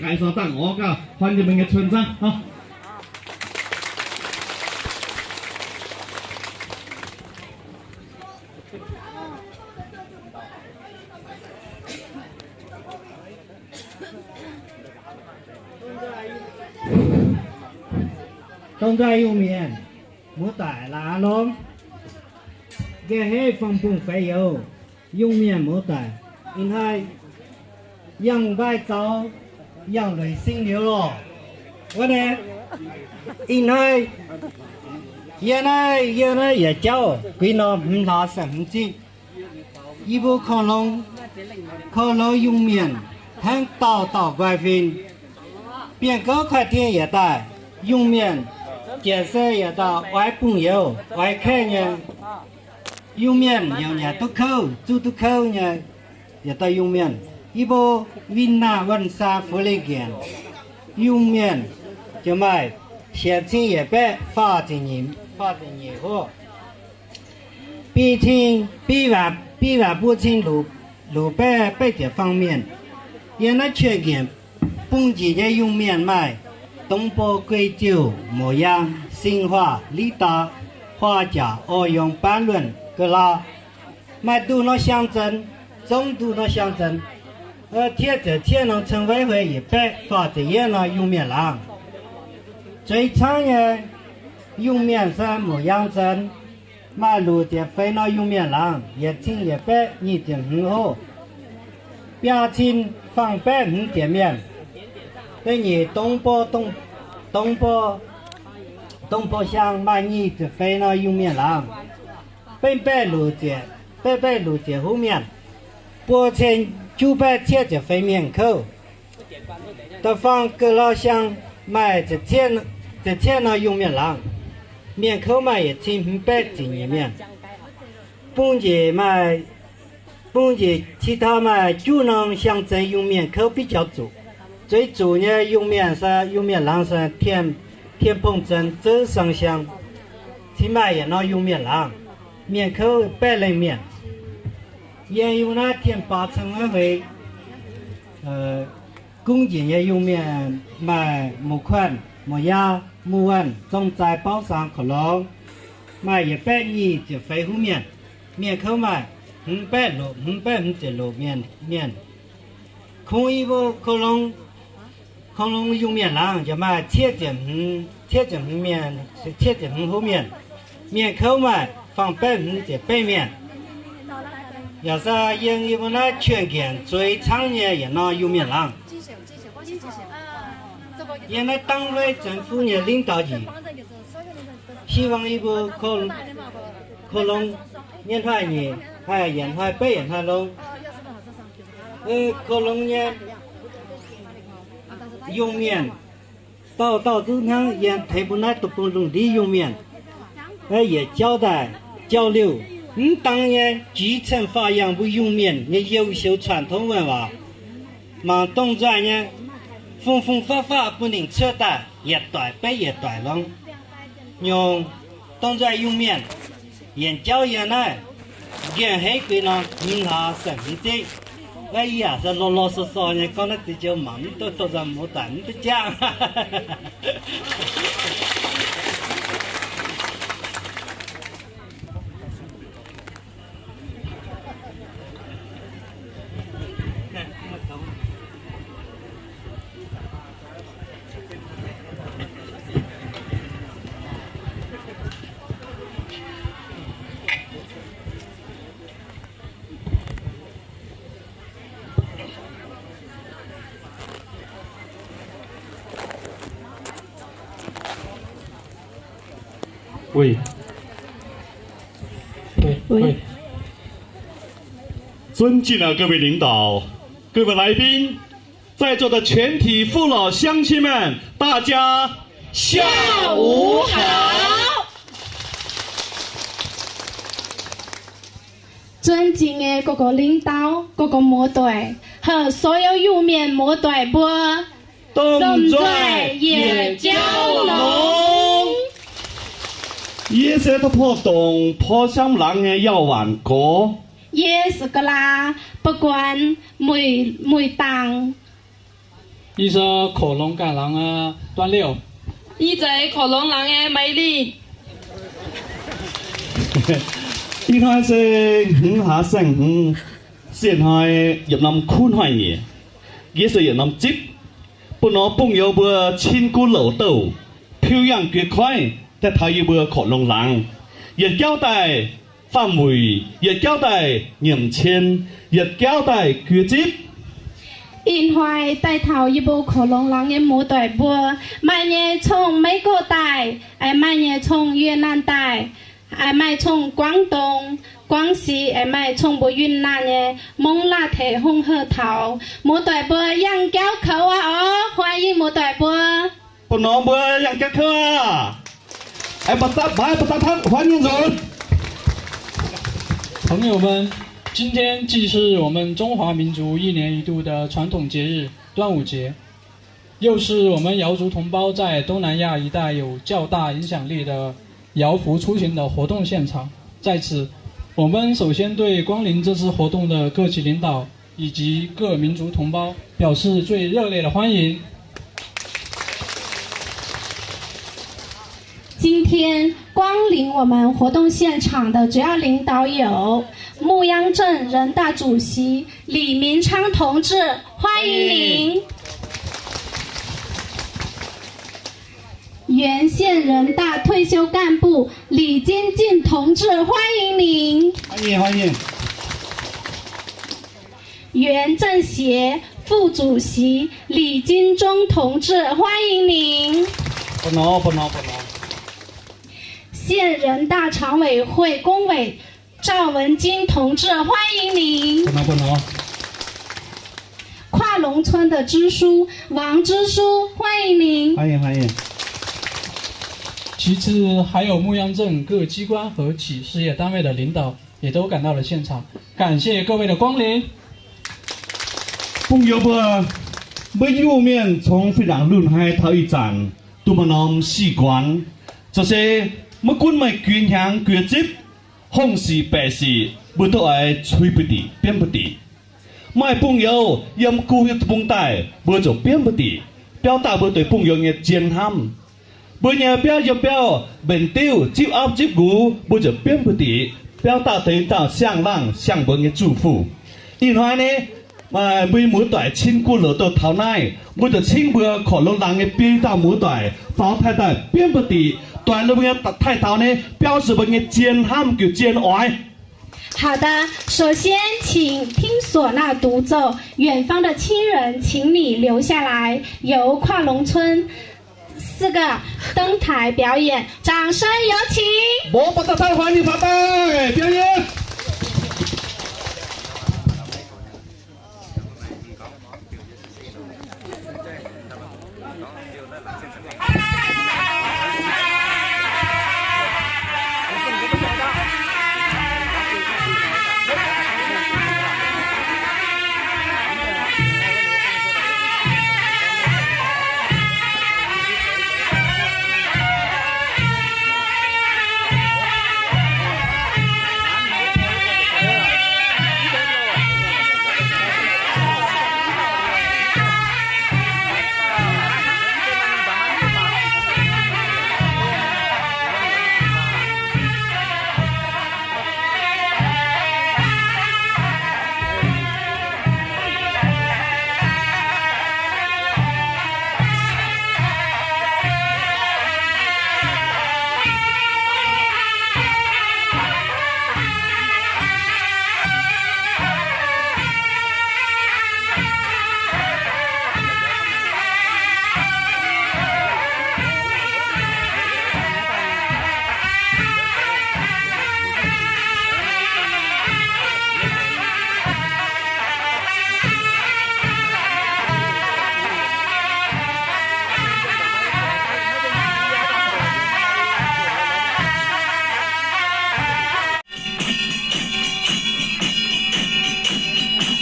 Haiz sorng dangh orv gauh huan jiex mingh nyei cun zangv. Dongh nzoih Iu-Mienh muoz-doic la'aav lorngv, nqa'haav fong-bung feix youz, Iu-Mienh muoz-doic, ih hnoi yangh mbaih zaux, yangh lueic sing liuz lorqc. Wuov naaiv, ih hnoi yie naaiv, yie naaiv yietc jauv guix norm hmz hlaax saeng hmz zipv, yie mbuo Ko-Longx, Ko-Longx Iu-Mienh hnangv dauh dauh nqoi fin. Bienh gouv kaav dien yietc daaih, Iu-Mienh jienv se yietc dauh oix bungx-youz oix kaeqv nyei Iu-Mienh, yaac nyanc duqv kouv zuqv duqv kouv nyei yietc dauh Iu-Mienh. Yie mbuo win naah wuonh saa fu'jueiv nqenc Iu-Mienh ziouc maaih sienx cing yietc baeqv faah ziepc nyeic, faah ziepc nyeic hoqv. Biei cing, biei waac, biei waac buo cing luc, luc baeqv baeqv ziepc fang mienh. Yiem naaiv qiex nqenc bung njiec nyei Iu-Mienh maaih Dongh Mbo, Guei Ziuh, Mouz Yaang, Sing Huaah, Liv Daux, Huaah Jaac, Orv Yongx, Baanv Luonh, Ga'lauh. Maaih nduqc norm siang-nzenx, zongv nduqc norm siang-nzenx. Tiev ziepc cien norm cen-weiv huei yietc baeqv faah ziepc yietv norm Iu-Mienh laangz. Zueiz camv nyei Iu-Mienh se Mouz Yaang nzenx, maaih luc ziepc feix norm Iu-Mienh laangz, yietc cing yietc baeqv nyic ziepc hmz hoqv. Biaa cin fang baeqv hmz ziepc mienh. Da'nyeic Dongh Mbo, Dongh, Dongh Mbo, Dongh Mbo Siang maaih nyic ziepc feix norm Iu-Mienh laangz, betv baeqv luc ziepc, betv baeqv luc ziepc huv mienh, buo cin juqv baeqv cietv ziepc feix mienh kouv. Da'faanh Ga'lauh Siang maaih ziepc cietv norm Iu-Mienh laangz, mienh kouv maaih yietc cin hmz baeqv ziepc nyeic mienh. Bung njiec maaih, bung njiec cing taux maaih juqv norm siang-nzenx Iu-Mienh kouv biv jaux zuqc. Zueiz zuqc nyei Iu-Mienh se, Iu-Mienh laangz se Tien, Tien Pong Zenx, Zouv Sang Siang. Cin maaih yietc norm Iu-Mienh laangz, mienh kouv baeqv lengh mienh. Yiem Iu-Mienh naaiv Tien Baaux Ceng wuov hueix, gungv njiec nyei Iu-Mienh maaih Muoz Kuanh, Muoz Yaa, Muoz Wuonh, Zong Zaaix, Bauv Saang, Korv Longx, maaih yietc baeqv nyic ziepc feix huv mienh. Mienh kouv maaih hmz baeqv luoqc, hmz baeqv hmz ziepc luoqc mienh, mienh. Kungx yie mbuo Ko Longx, Ko Longx Iu-Mienh laangz yaac maaih cietv ziepc hmz, cietv ziepc hmz mienh, cietv ziepc hmz huv mienh. Mienh kouv maaih faam baeqv hmz ziepc baeqv mienh. Yaac se yiem yie mbuo naaiv Qiex Nqenc zueiz camv nyei yietc norm Iu-Mienh laangz. Yiem naaiv dangv weiv zanx fuv nyei lingv daux njiec, 希望 yie mbuo Ko Longx nyei hnoi-nyeic haih yietc hnoi baeqv yietc hnoi longx. Ko Longx nyei Iu-Mienh dauh dauh zungv hnangv yiem tengx mbuo naaiv deic-bung lungh ndiev Iu-Mienh, yietc jauv daaih jauv-liuh, mv dangx nyei jiex cen faah yangh mbuo Iu-Mienh nyei youh siou 传统文化, mangc dongh nzoih nyei, fong-fong faqv-faqv bun ninh cuotv daaih yietc doic beiv yietc doic longx. Nyungc dongh nzoih Iu-Mienh yienc jauv yiem naaiv, nqemh henv guix norm hmz hlaax saeng hmz zipv. Yie yaac se lorh lorh sor sor nyei gorngv naaiv ziex joux mangc mv duqv, dorh nzangc muoz-doic mv duqv jangv. 尊敬的各位领导、各位来宾、在座的全体父老乡亲们，大家下午好。 Zunv zingh nyei gorx-gorx lingv dauh, gorx-gorx muoz-doic, houc 所有 Iu-Mienh muoz-doic mbuo domh nzoih yietc jauv longx. Yie se ทพดง Porv Siangv Laangz nyei Yauh Waanc Gorx. Yie se Ga'laa, Ba'guanx Muic Dangc. 一首恐龙感人的段六。一则恐龙人的美丽。Ih hnoi se hmz hlaax saeng-hmz, sienh hnoi yietc norm kuv hnoi-nyieqc, yie se yietc norm zipv. Bun norm bungx-youz mbuo cin guv louc douh, piu yangh juiz koiv daaih taux yie mbuo 恐龙 laangz. Yietc jauv daaih faam-wuic, yietc jauv daaih nyiemc cien, yietc jauv daaih juiz zipv. Ih hnoi daaih taux yie mbuo 恐龙 laangz nyei muoz-doic mbuo, maaih nyei cong-Meiv Gouv daaih, maaih nyei cong-Yie Naanh daaih, maaih cong-Guangv Dong, Guangv Si, maaih cong mbuo Yunnan nyei Mongv Laah Teix Hungh Heuc taux. Muoz-doic mbuo yangh jauv kouv aqv oc. Hoan-inh muoz-doic mbuo. Bun norm mbuo yangh jauv kouv aqv. 哎，把大，把，把大家欢迎走。朋友们，今天既是我们中华民族一年一度的传统节日端午节， 又是我们瑶族同胞在东南亚一带有较大影响力的瑶服出行的活动现场。在此，我们首先对光临这次活动的各级领导以及各民族同胞表示最热烈的欢迎。 今天光临我们活动现场的主要领导有牧秧镇人大主席李明昌同志，欢迎您。原县人大退休干部李金进同志，欢迎您。欢迎，欢迎。 原政协副主席李金忠同志，欢迎您。不能，不能，不能。县人大常委会工委赵文金同志，欢迎您。不能，不能。跨龙村的支书王支书，欢迎您。欢迎，欢迎。其次，还有牧秧镇各机关和企事业单位的领导， 也都赶到了现场，感谢各位的光临。 Bungx-youz mbuo, mbuo Iu-Mienh congx fih nangc lunx haiz taux ih zanc duqv maaih norm siqv guanx, zoux se maiv gunv maaih juiz hnyangx juiz zipv, hongh sic baeqc sic, mbuo duqv oix cui ba'dic biomv ba'dic. Maaih bungx-youz yiem gu nyei deic-bung daaih, mbuo ziouc biomv ba'dic, biauv daaih mbuo deix bungx-youz nyei zien hnamv. Mbuo nyei biauv yiem biauv mbenc diuv zipv aapv zipv nqux, mbuo ziouc biomv ba'dic, biauv daaih deix dauh siang-laangh siang-mbuonx nyei zuqc fuqv. Ih hnoi nyei, mbuo nyei muoz-doic cin guv louc douh taux naaiv, mbuo ziouc cingv mbuo 恐龙 laangz nyei biei dauh muoz-doic faaux taaih daaih biomv ba'dic, doix lungh mbuo nyei taaih taux nyei biauv se mbuo nyei zien hnamv, ziouc zien oix. 好的，首先请听唢呐独奏，远方的亲人，请你留下来，由跨龙村四个登台表演，掌声有请。 Mbuo baac daaih taaih huaaix nyei faaux daaih biaux yie.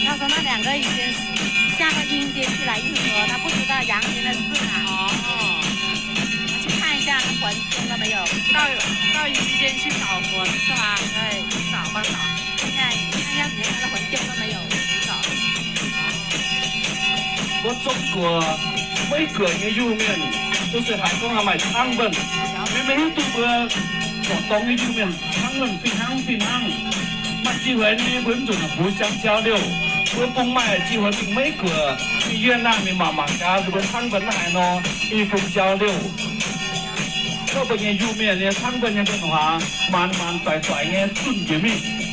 他说那两个已经下到阴间去了，意思说他不知道阳间的事了。哦，去看一下那魂丢了没有？到，到阴间去找魂是吗？对，去找，帮找。看一下，看一下里面他的魂丢了没有，去找。Wuov Zong-Guoqv, Meiv-Guoqv nyei Iu-Mienh, duqv se haiz gorngv maaih camv-mbenc. Meih maiv hiuv duqv mbuo gorqv-dorng nyei Iu-Mienh camv-mbenc fih hnangv fih hnangv. Maaih jiex hoic nyei mbuo mv zuqc naaic buix jangx jauv-liouh. Mbuo bung maaih jiex hoic mingh Meiv-Guoqv, mingh Yietc Naamh, mingh mangc mangc gaax mbuo camv-mbenc naaiv haaix nor, i bung jauv-liouh. Gorngv mbuo nyei Iu-Mienh nyei camv-mbenc nyei mbuo haaix, maanz maanz doic doic nyei zunh njiec mingh.